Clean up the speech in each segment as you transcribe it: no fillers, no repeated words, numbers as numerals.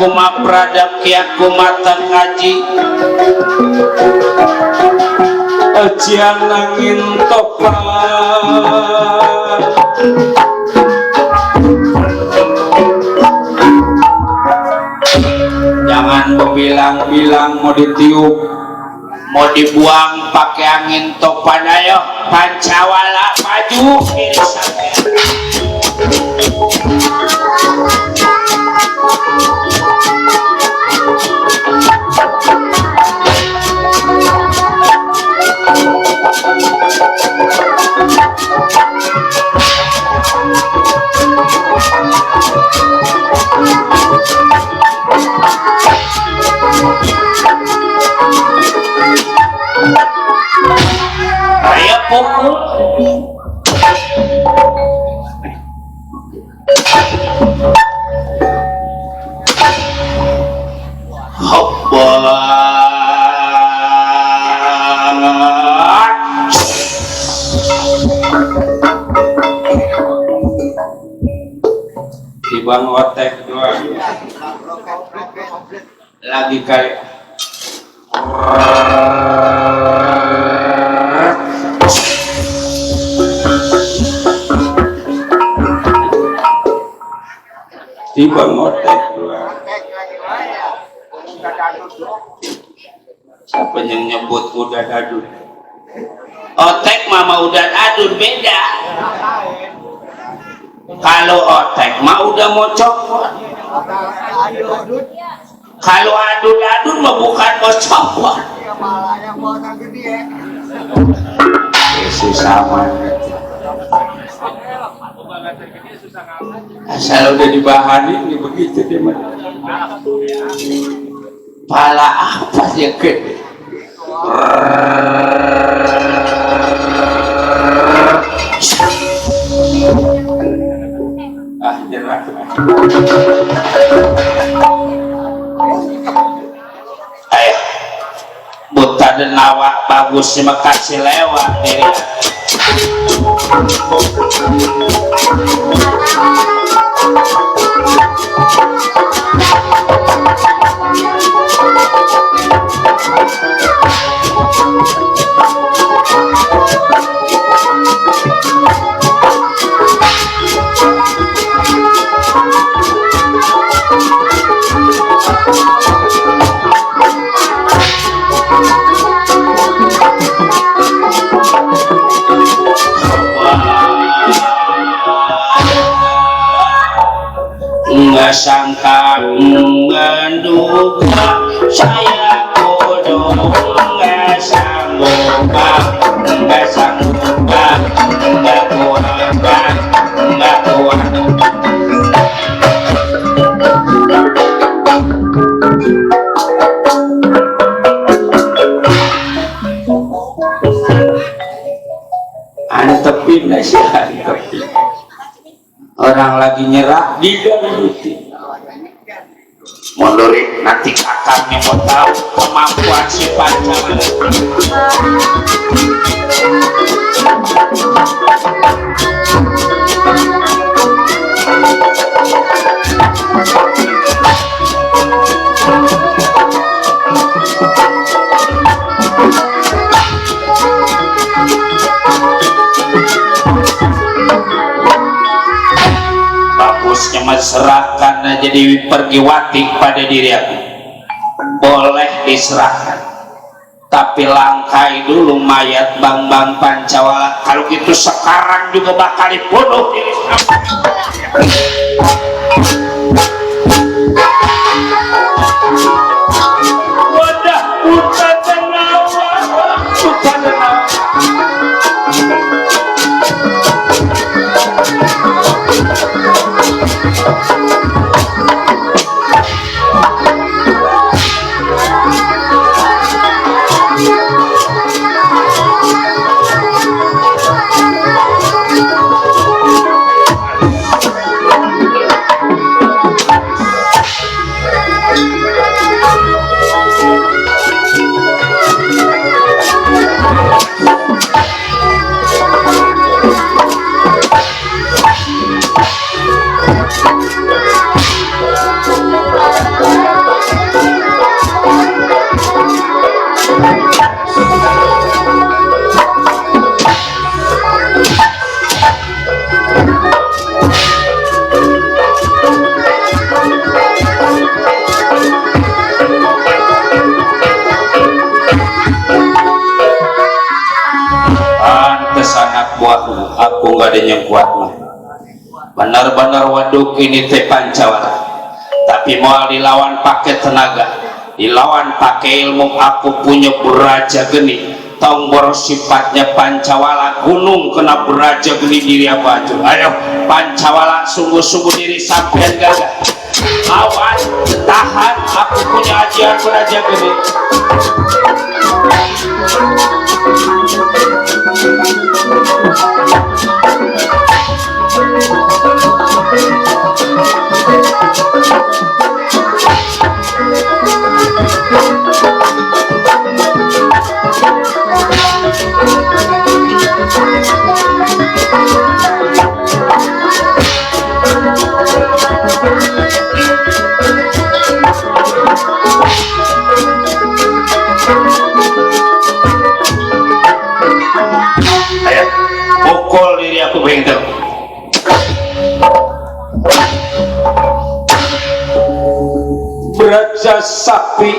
kuma pradap kiaku mata ngaji ajian angin topan jangan berbilang-bilang mau ditiup mau dibuang pakai angin topan. Ayo Pancawala maju kiri sampai raya pukul Bang Otek doang lagi kali di Bang Otek doang. Siapa yang nyebut udah adun? Otek mama udah adun beda. Kalau otek mah udah mau copot. Kalau adun-adun mah bukan mau copot. Sama. Asal udah dibahanin ya begitu deh mah. Pala apa sih gede? Nyerah. Ayo buta dan awak bagus sih makasih lewat diri. Nggak sangka menduga saya bodoh nggak sanggup nggak kuat antepin lah sih antepin. Orang lagi nyerah didangdutin. Mundurin nanti kakaknya mau tahu kemampuan si Pancawala. Serahkan jadi pergiwati pada diri aku, boleh diserahkan, tapi langkai dulu mayat Bang Pancawala. Kalau gitu sekarang juga bakal dibunuh diri wadah buta tenawa buta tenawa. yang kuat mah benar-benar waduk ini teh Pancawala, tapi mau dilawan pakai tenaga, dilawan pakai ilmu. Aku punya beraja geni tong boros sifatnya Pancawala, gunung kena beraja geni diri apa aja. Ayo Pancawala, sungguh-sungguh diri sampean gagah, lawan tahan. Aku punya ajian beraja geni. Ayo pukul diri aku bengkel. Beraja Sapi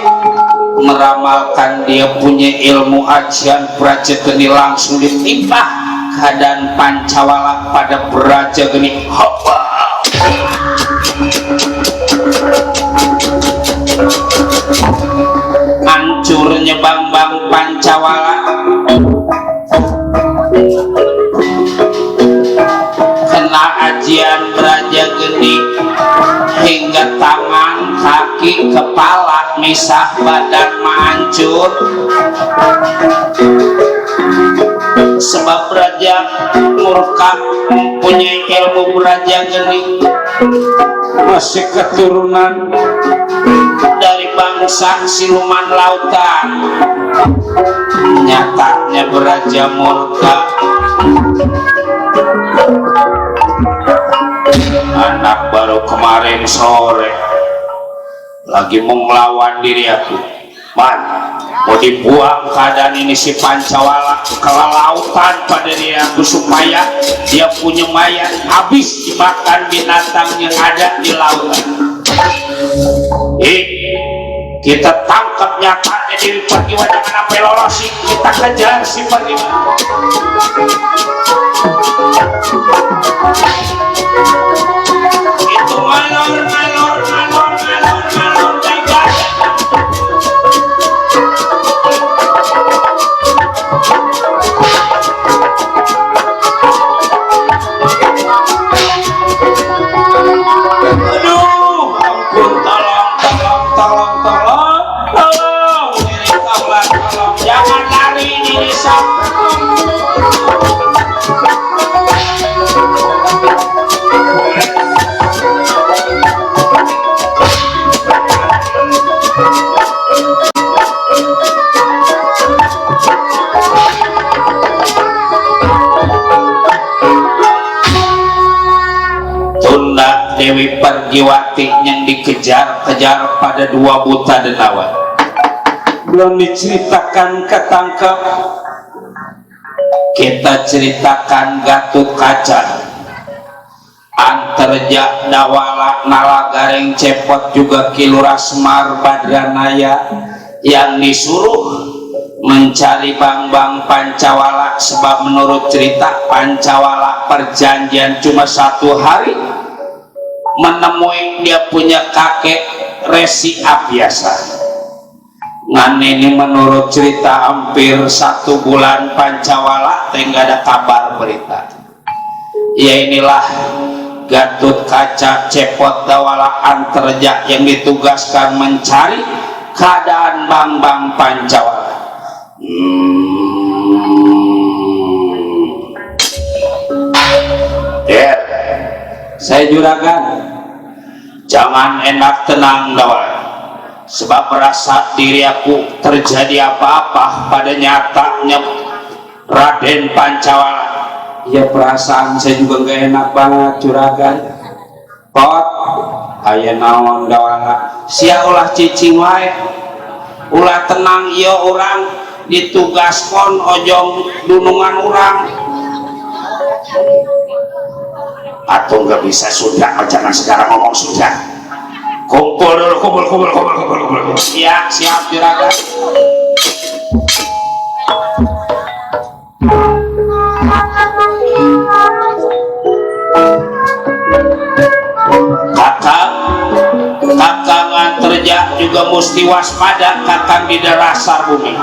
meramalkan dia punya ilmu ajian beraja geni, langsung ditimpa keadaan Pancawala pada beraja geni. Hopa. Hancurnya bang Pancawala kena ajian beraja geni hingga tangan, kaki, kepala, misah badan hancur. Sebab beraja murka mempunyai ilmu beraja geni, masih keturunan dari bangsa siluman lautan. Nyatanya beraja murka, anak baru kemarin sore lagi mau melawan diri aku, man mau dibuang keadaan ini si Pancawala ke lautan pada diri aku supaya dia punya mayat habis dimakan binatang yang ada di lautan. Kita tangkap nyatanya di Pergiwa, jangan sampai lolos, kita kejar si Pergiwa. Itu ngalor jaga. Aduh, ampun, tolong, diri tolong, jangan lari diri Tunda Dewi Pergiwati yang dikejar-kejar pada dua buta denawan, belum diceritakan ketangkep. Kita ceritakan Gatot Kaca, Antarja Dawala Nalagareng Cepot juga Kilura Semar Badranaya yang disuruh mencari Bang Pancawala. Sebab menurut cerita Pancawala perjanjian cuma 1 hari menemui dia punya kakek Resi Abiasa. Ngan ini menurut cerita hampir 1 bulan Pancawala nggak ada kabar berita. Ya inilah Gatot Kaca Cepot Dawala Antarja yang ditugaskan mencari keadaan Bang Pancawala. Saya juragan, jangan enak tenang Dawala, sebab merasa diri aku terjadi apa-apa pada nyatanya Raden Pancawala. Ya perasaan saya juga gak enak banget juragan. Pot aya naon Dawala, sia ulah cicing wae, ulah tenang. Iya orang ditugaskon ojong dunungan orang atau nggak bisa sudah, jangan sekarang ngomong sudah. Kumpul dulu, kumpul. Ya, siap juragan. kerja juga mesti waspada kakang di dasar bumi.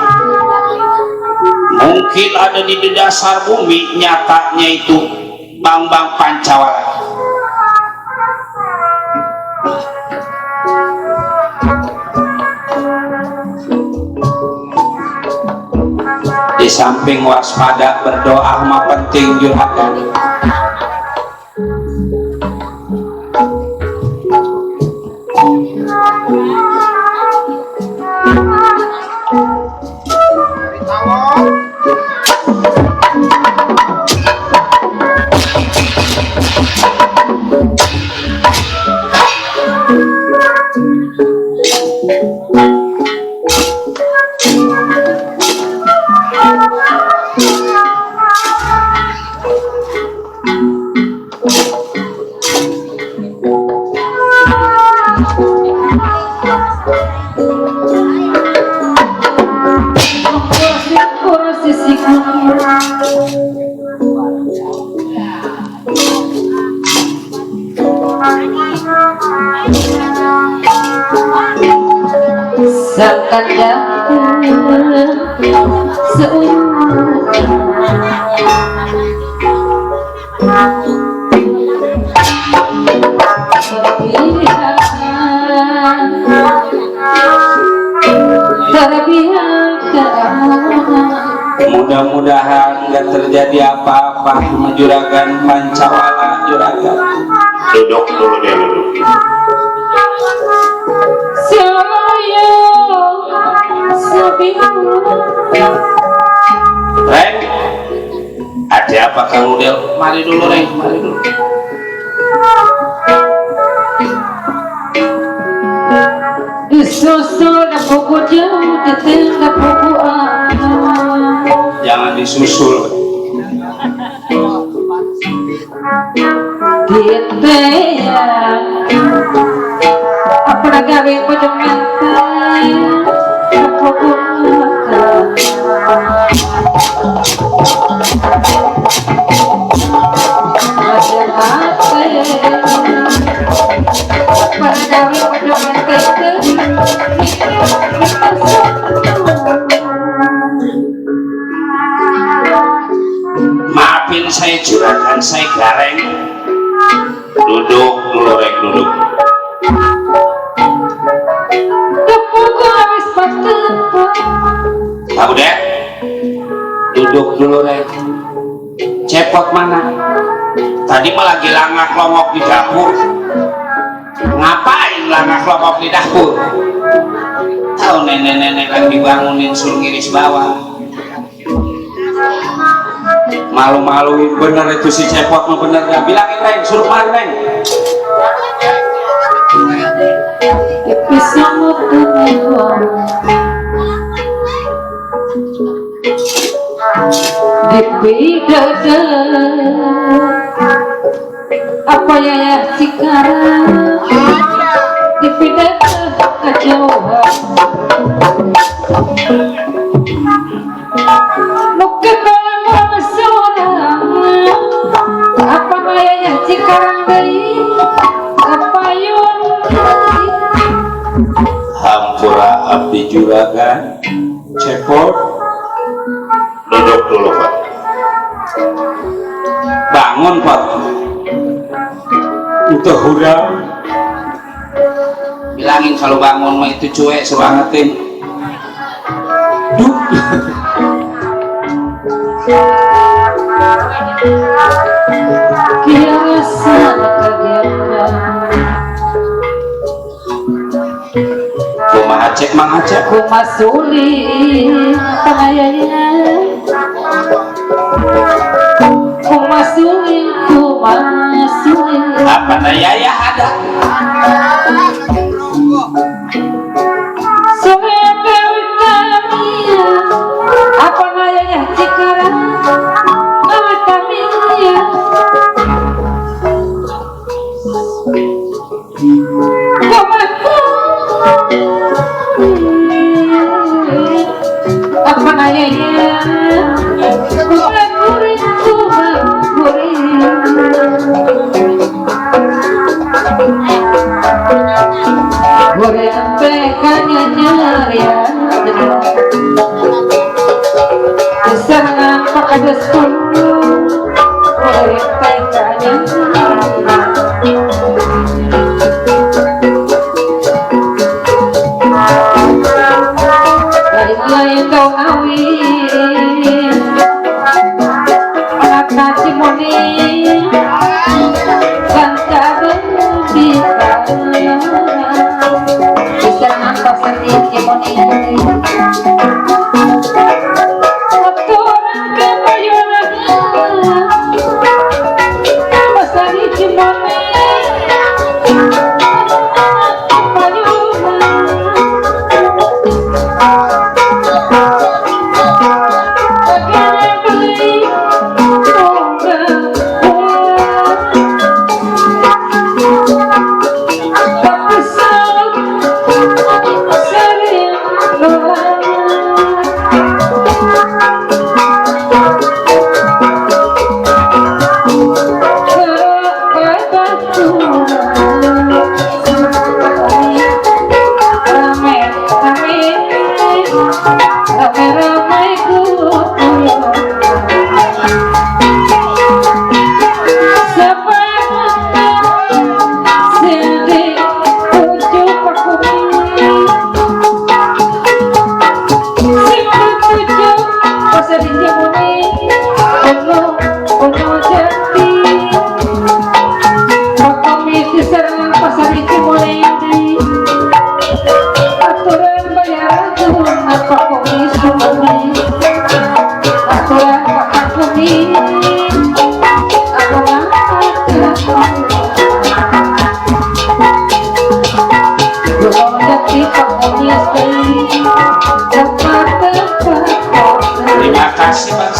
Mungkin ada di dasar bumi nyatanya itu Bambang Pancawala. Di samping waspada berdoa mah penting juragan. Mudah-mudahan nggak terjadi apa-apa sama juragan Pancawala. Juragan duduk dulu, dia duduk. Reng, ada apa Kang Udel? Mari dulu Reng, mari dulu. Jangan disusul. Gitu ya. Apa gawe pojok mantai? Apa Maafin saya juragan, saya gareng. Duduk dulu Reng, duduk. Tahu deh, duduk dulu Reng. Cepot mana? Tadi mah lagi langak longok di dapur. Ngapain langak longok di dapur? Tahu nenek-nenek lagi bangunin suruh ngiris bawah. Malu-maluin bener itu si Cepot mah bener. Gak bilangin Reng, suruh kemari Reng. Dipidada apa ya sekarang dipidada kejauhan mungkin kalau seorang apa ya sekarang dari apa yun Hampura abdi juragan. Cepot duduk dulu Pak. Bangun Pak. Itu hurang. Bilangin kalau bangun mah itu cuek, suruh angetin. Duh. Kira rasa kagetan Kumaha cek Mang Aceh? kumaha sulit pengayaan kumaha sulit Apa daya ya ada? sulit dewi kami apa naya sekarang mama kami ya apa naya goreng bekanya nyarian diserang pakai deskul goreng bekanya lain-lain kau ngawin anak nasi moni kanca bendi bisa nampak sedikit moni aturan kebayuran masa di moni Terima kasih Mas.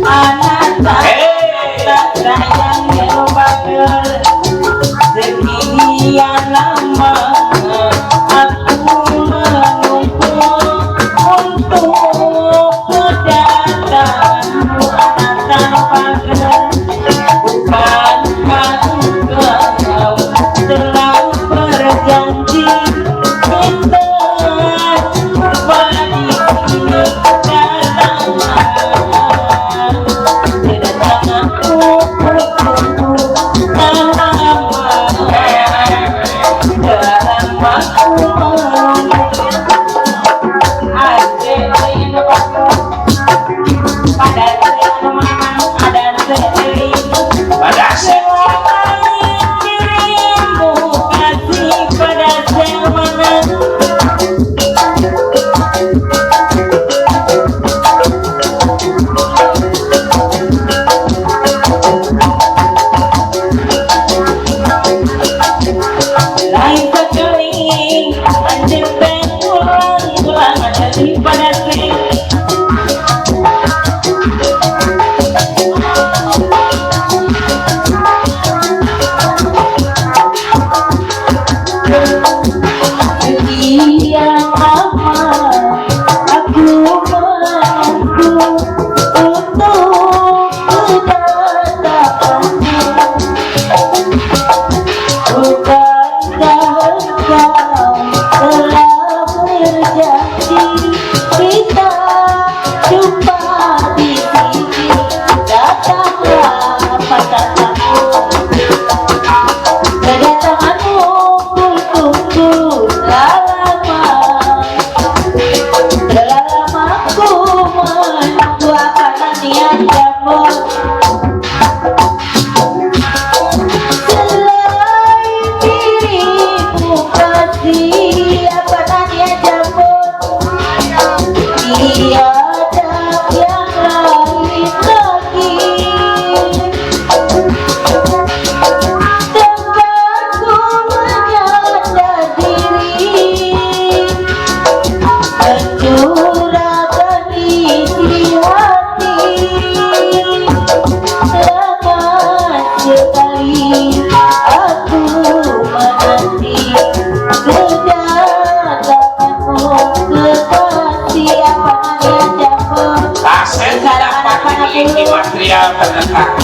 Anak media penengah.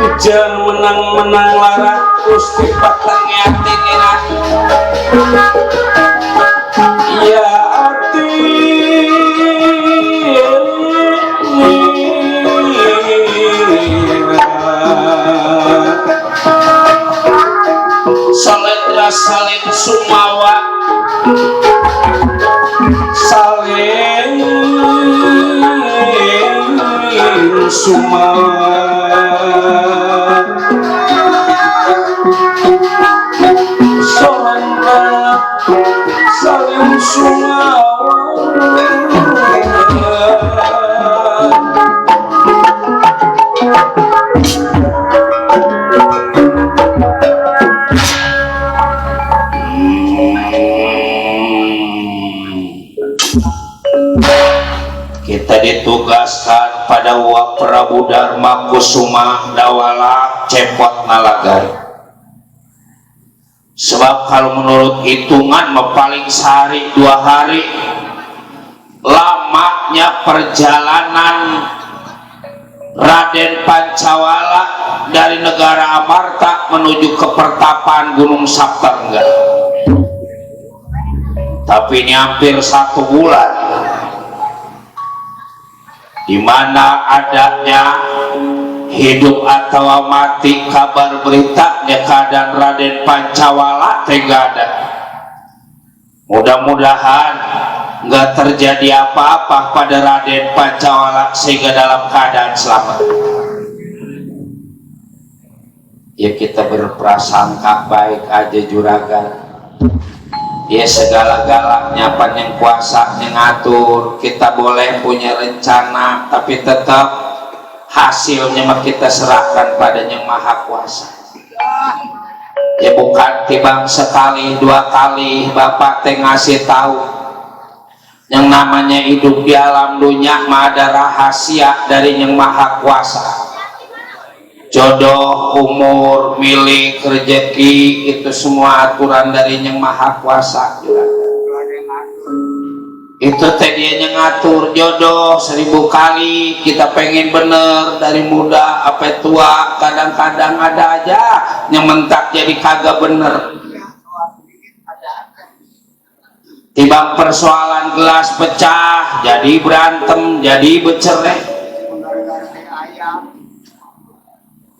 Hujan menang-menang lara Gusti patang yatin ira ya ati salendra salin sumawa salin sumawa saling sumawa kita ditugaskan pada Wak Prabu Dharma Kusuma Dawala Cepot Nalagari. Sebab kalau menurut hitungan paling sehari 2 hari lamanya perjalanan Raden Pancawala dari negara Amarta menuju ke pertapaan Gunung Saptangga. Tapi ini hampir 1 bulan, di mana adanya hidup atau mati kabar beritanya keadaan Raden Pancawala tidak ada. Mudah-mudahan nggak terjadi apa-apa pada Raden Pancawala sehingga dalam keadaan selamat. Ya kita berprasangka baik aja juragan. Ya segala-galanya panjang kuasa ngatur. Kita boleh punya rencana tapi tetap hasilnya mah kita serahkan pada Yang Maha Kuasa. Ya bukan tibang sekali 2 kali Bapak teh ngasih tahu yang namanya hidup di alam dunia mah ada rahasia dari Yang Maha Kuasa. Jodoh, umur, milik, rezeki itu semua aturan dari Yang Maha Kuasa. Itu tadinya ngatur jodoh 1000 kali kita pengen bener dari muda apa tua, kadang-kadang ada aja yang mentak jadi kagak bener. Tiba persoalan gelas pecah jadi berantem, jadi bercerai.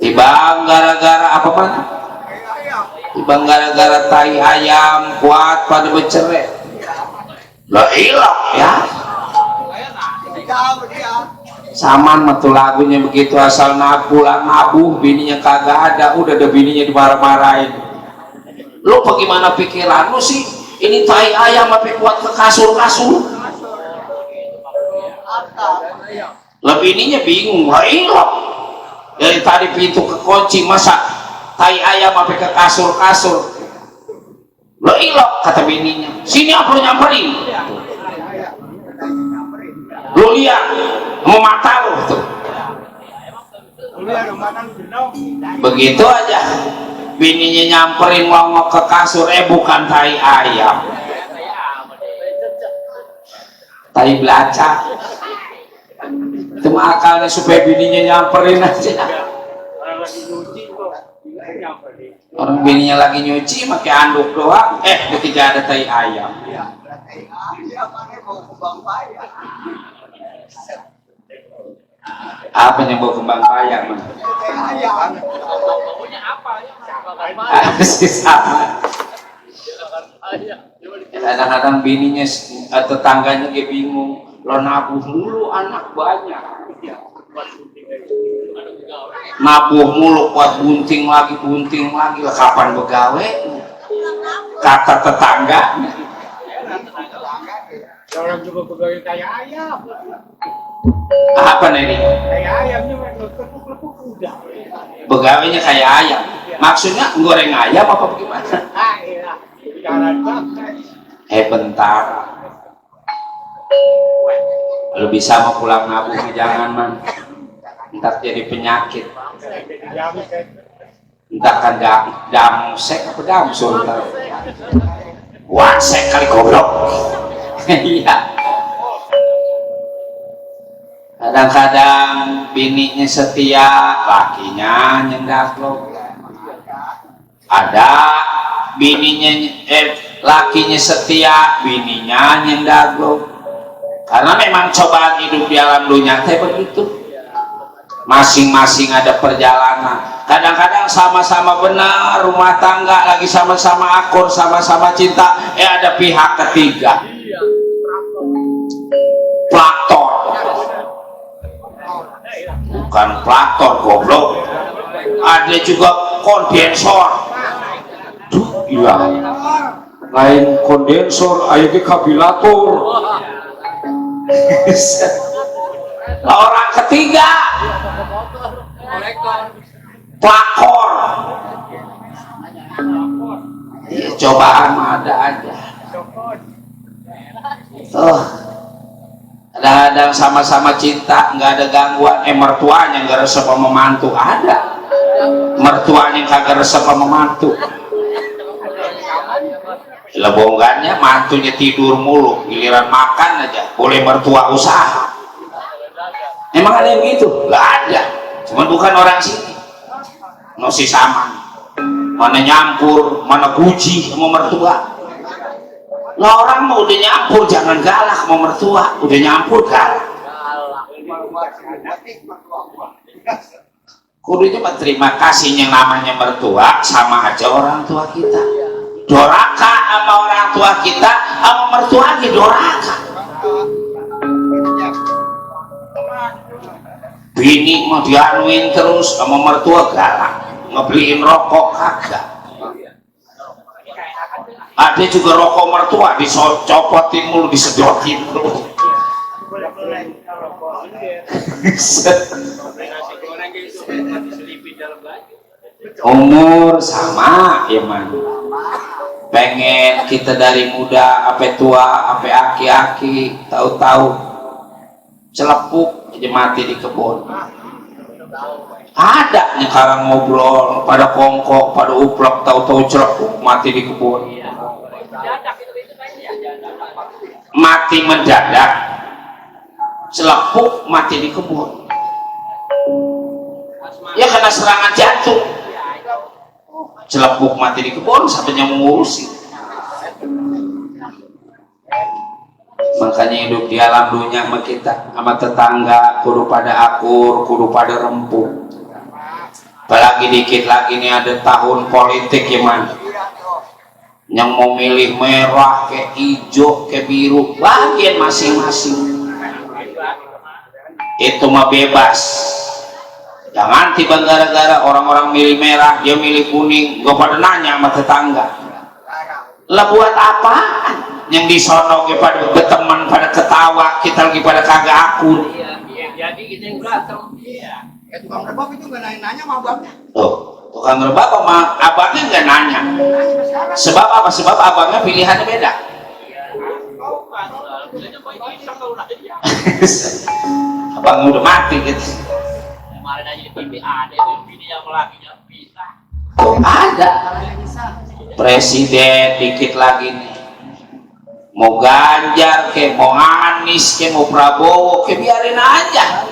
Tiba gara-gara apa pan? Tiba gara-gara tai ayam kuat pada bercerai. Lah ilang ya saman metu lagunya begitu, asal pulang nabuh bininya kagak ada, udah ada bininya dimarah-marahin. Lu bagaimana pikiran lu sih? Ini tai ayam apa kuat ke kasur-kasur? Lah bininya bingung, lah ilang dari tadi pintu kekunci masa tai ayam apa ke kasur-kasur? Lo ilok kata bininya, sini apa lo nyamperin? Lo lihat mau mata lo tuh. Begitu aja bininya nyamperin ngomong ke kasur, bukan tai ayam, tai belaca. Itu mah akalnya supaya bininya nyamperin aja. Orang bininya lagi nyuci pakai anduk doang, ketika ada tai ayam. Apa yang bawa kembang paya man? Sama. Kadang-kadang bininya tetangganya dia bingung, lo nabuh mulu anak banyak. Nabuh mulu buat bunting lagi lah, kapan begawe? Kata tetangga. Orang juga pegawai kayak ayam. Apa nih? Kayak ayamnya lepuk-lepuk udah. Begawainya kayak ayam. Maksudnya goreng ayam apa bagaimana? Ah iya. Jalan banget. Bentar. Kalau bisa mau pulang nabuh jangan man. Ntar jadi penyakit. Ntar kan damsek apa damsul ntar. Wasek kali goblok. Iya. Kadang-kadang bininya setia, lakinya nyendaklok. Ada bininya lakinya setia, bininya nyendaklok. Karena memang cobaan hidup di alam dunia teh begitu. Masing-masing ada perjalanan. Kadang-kadang sama-sama benar rumah tangga, lagi sama-sama akur, sama-sama cinta, ada pihak ketiga. Plaktor. Bukan plaktor goblok. Ada juga kondensor. Duh, iya. Lain kondensor, ayo ke kabilator. Orang ketiga pelakor. Ya, cobaan ada aja. Kadang-kadang sama-sama cinta, nggak ada gangguan. Mertuanya nggak resep sama memantu, ada. Mertuanya kagak resep sama memantu. Lebongannya mantunya tidur mulu, giliran makan aja boleh mertua usaha. Emang ada yang gitu? Nggak ada. Cuman bukan orang sini. Nosi sama. Mana nyampur, mana puji sama mertua. Lah orang mau udah nyampur jangan galak sama mertua, udah nyampur galak. Kudunya berterima kasih yang namanya mertua sama aja orang tua kita. Doraka sama orang tua kita, sama mertua aja doraka. Bini mau dianuin terus sama mertua galak, ngebeliin rokok kagak. Ada juga rokok mertua dicopotin mulu, disedotin mulu. Umur sama ya man. Pengen kita dari muda apa tua apa aki-aki, tahu-tahu celepuk aja mati di kebun. Ada nih sekarang ngobrol pada kongkok pada uplok, tahu-tahu celepuk mati di kebun. Mati mendadak, celepuk mati di kebun. Ya karena serangan jantung. Celepuk mati di kebun sampai yang mengurusi. Makanya hidup di alam dunia sama kita, sama tetangga kudu pada akur, kudu pada rempuh. Apalagi dikit lagi nih ada tahun politik ya man. Yang mau milih merah, ke hijau, ke biru, bagian masing-masing. Itu mah bebas. Jangan tiba gara-gara orang-orang milih merah, dia milih kuning, gak pada nanya sama tetangga. Lah buat apa? Yang disono pada berteman, pada ketawa, kita lagi pada kagak akur. Jadi kita yang berantem. Tukang rebab itu gak nanya sama abangnya. Tuh, tukang rebab sama abangnya gak nanya. Sebab apa? Sebab abangnya pilihannya beda. Abang udah mati gitu. Kemarin aja di TV ada itu bini yang lakinya bisa. Tuh ada. Presiden dikit lagi nih. mau Ganjar ke, mau Anies ke, mau Prabowo ke, biarin aja,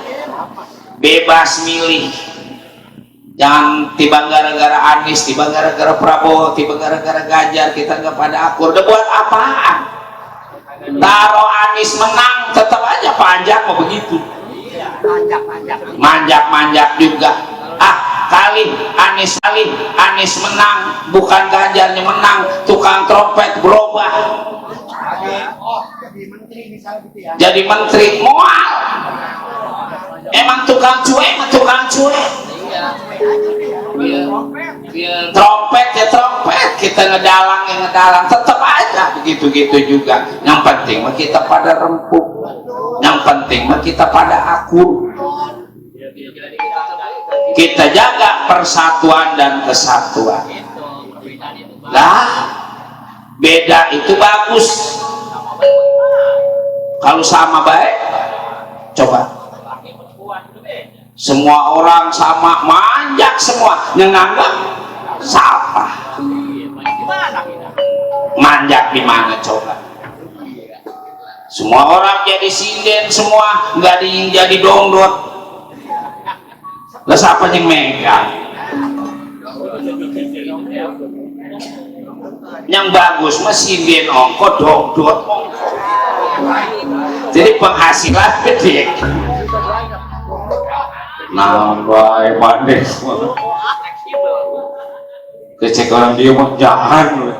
bebas milih. Jangan tiba gara-gara Anies, tiba gara-gara Prabowo, tiba gara-gara Ganjar kita nggak pada akur. Udah buat apaan? Taruh Anies menang tetap aja panjang mau begitu, manjak juga. Kali Anies menang, bukan Ganjarnya menang, tukang trompet berubah jadi menteri moal. Emang tukang cuek, trompet ya trompet, kita ngedalang ya ngedalang, tetap aja begitu-gitu juga. Yang penting mah kita pada rempuk, yang penting mah kita pada akur. Kita jaga persatuan dan kesatuan. Lah, beda itu bagus. Kalau sama baik, coba. Semua orang sama, manjak semua, nyenanggap siapa? Manjak di mana coba? Semua orang jadi sinden semua, nggak ada yang jadi dongdot. Lah siapa yang megang? Yang bagus mah sinden ongko, dongdot ongko. Jadi penghasilan gede. Nambah pandai kecek orang dia mah jahan.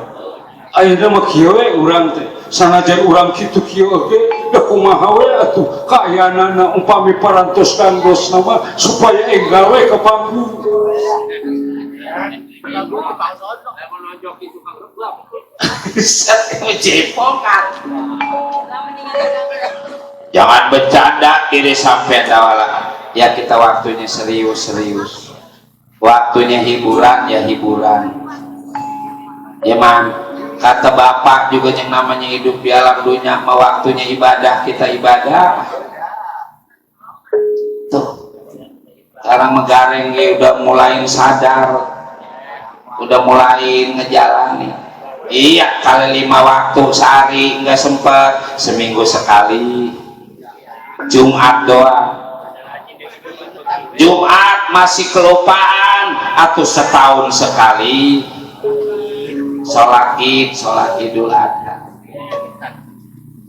Akhirnya mah kieu we urang teh sanajan urang kitu kieu ge da kumaha we atuh kayanana umpami parantoskan bos nama supaya enggal we ka panggung. Jangan bercanda diri sampai dawala. Ya kita waktunya serius, waktunya hiburan ya hiburan. Ya man, kata bapak juga yang namanya hidup di alam dunia, mau waktunya ibadah kita ibadah. Tuh, sekarang Megareng udah mulai sadar, udah mulai ngejalani. Iya, kali 5 waktu sehari nggak sempat, seminggu sekali. Jumat doang. Jumat masih kelupaan atau setahun sekali. Sholat Idul Adha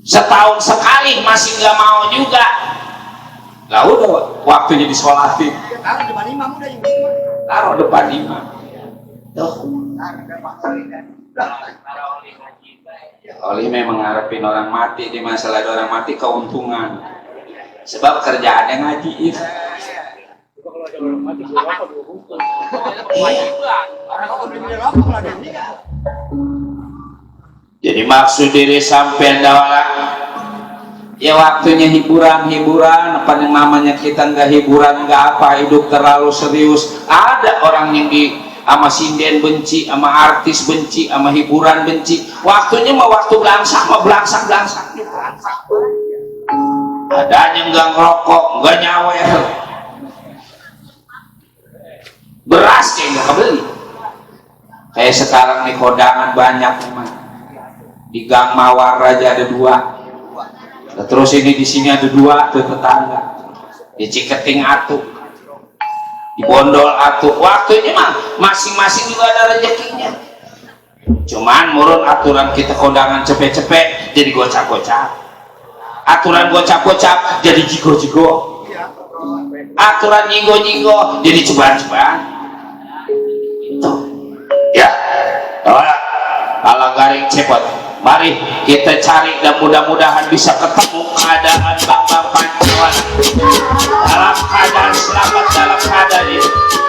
setahun sekali masih nggak mau juga. Lah udah waktunya disolatin. Taruh depan imam udah yang taruh depan imam. Tuh. Oli memang ngarepin orang mati, di masalah orang mati keuntungan. Sebab kerjaannya ngaji itu. Jadi maksud diri sampai dawala ya waktunya hiburan apa yang namanya kita nggak hiburan nggak apa hidup terlalu serius. Ada orang yang di sama sinden benci, sama artis benci, sama hiburan benci. Waktunya mah waktu belangsak mah belangsak ada yang nggak ngerokok nggak nyawer, beras kayak nggak kebeli. Kayak sekarang nih kondangan banyak memang. Di Gang Mawar aja ada 2. Nah, terus ini di sini ada 2 tuh tetangga. Di Ciketing atu, di Bondol atu. Waktunya mah masing-masing juga ada rezekinya. Cuman murun aturan kita kondangan cepet-cepet jadi gocap-gocap. Aturan gocap-gocap jadi jigo-jigo. Aturan nyinggo-nyinggo jadi ceban-ceban. Itu. Ya. Kalau garing cepot. Mari kita cari dan mudah-mudahan bisa ketemu keadaan Bambang Pancawala dalam keadaan selamat, dalam keadaan ini.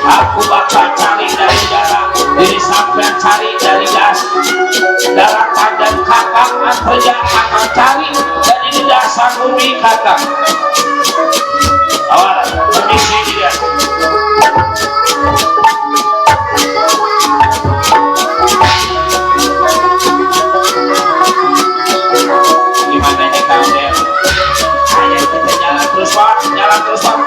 Aku bakal cari dari darah diri sampai cari dari gas daratan dan kakak antaranya akan cari dan ini dasar bumi kakak. Awal permisi dia. Jalan terus Pak.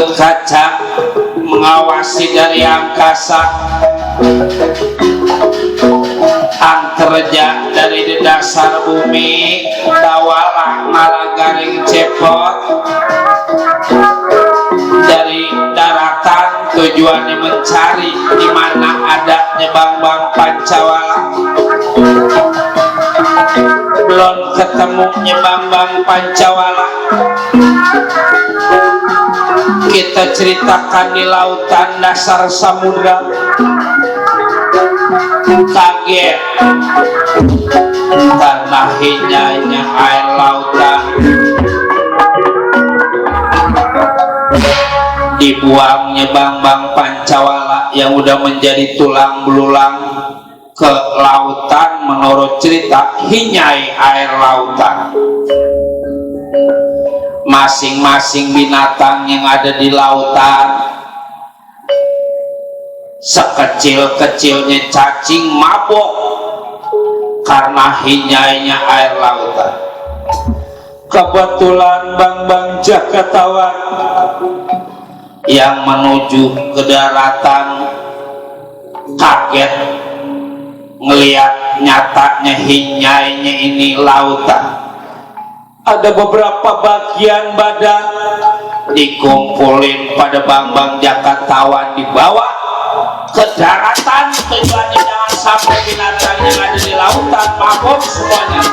ikut kaca mengawasi dari angkasa kerja dari di dasar bumi dawalang malah garing cepot dari daratan tujuannya mencari di mana adanya Bambang Pancawala. Belum ketemunya Bambang Pancawala kita ceritakan di lautan dasar samudra. Kaget karena hinyainya air lautan, dibuangnya Bambang Pancawala yang udah menjadi tulang belulang ke lautan. Menurut cerita hinyai air lautan. Masing-masing binatang yang ada di lautan, sekecil-kecilnya cacing mabok karena hinyainya air lautan. Kebetulan Bambang Jakatawan yang menuju ke daratan kaget ngelihat nyatanya hinyainya ini lautan. Ada beberapa bagian badan dikumpulin pada Bambang Jakatawan, dibawa ke daratan. Tujuannya jangan sampai binatang yang ada di lautan mabuk semuanya.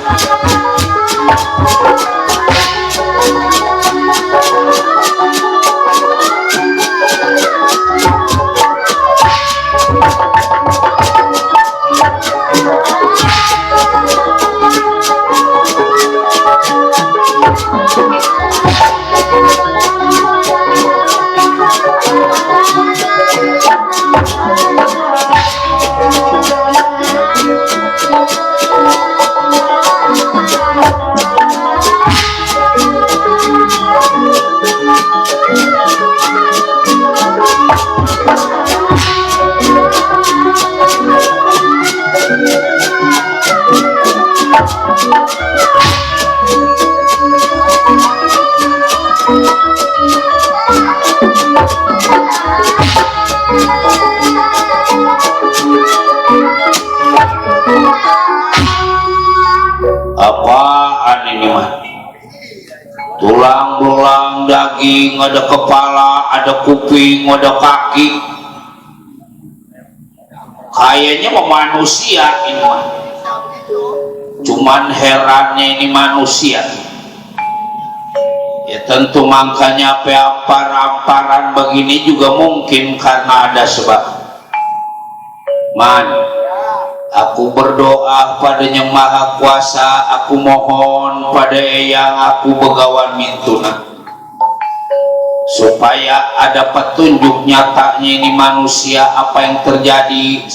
Apaan ini mah? Tulang belulang, daging, ada kepala, ada kuping, ada kaki. Kayaknya mah manusia ini mah. Cuman herannya ini manusia. Ya tentu makanya amparan begini juga mungkin karena ada sebab. Aku berdoa pada Yang Maha Kuasa, aku mohon pada Eyang aku Begawan Mintuna supaya ada petunjuk nyatanya ini manusia apa yang terjadi.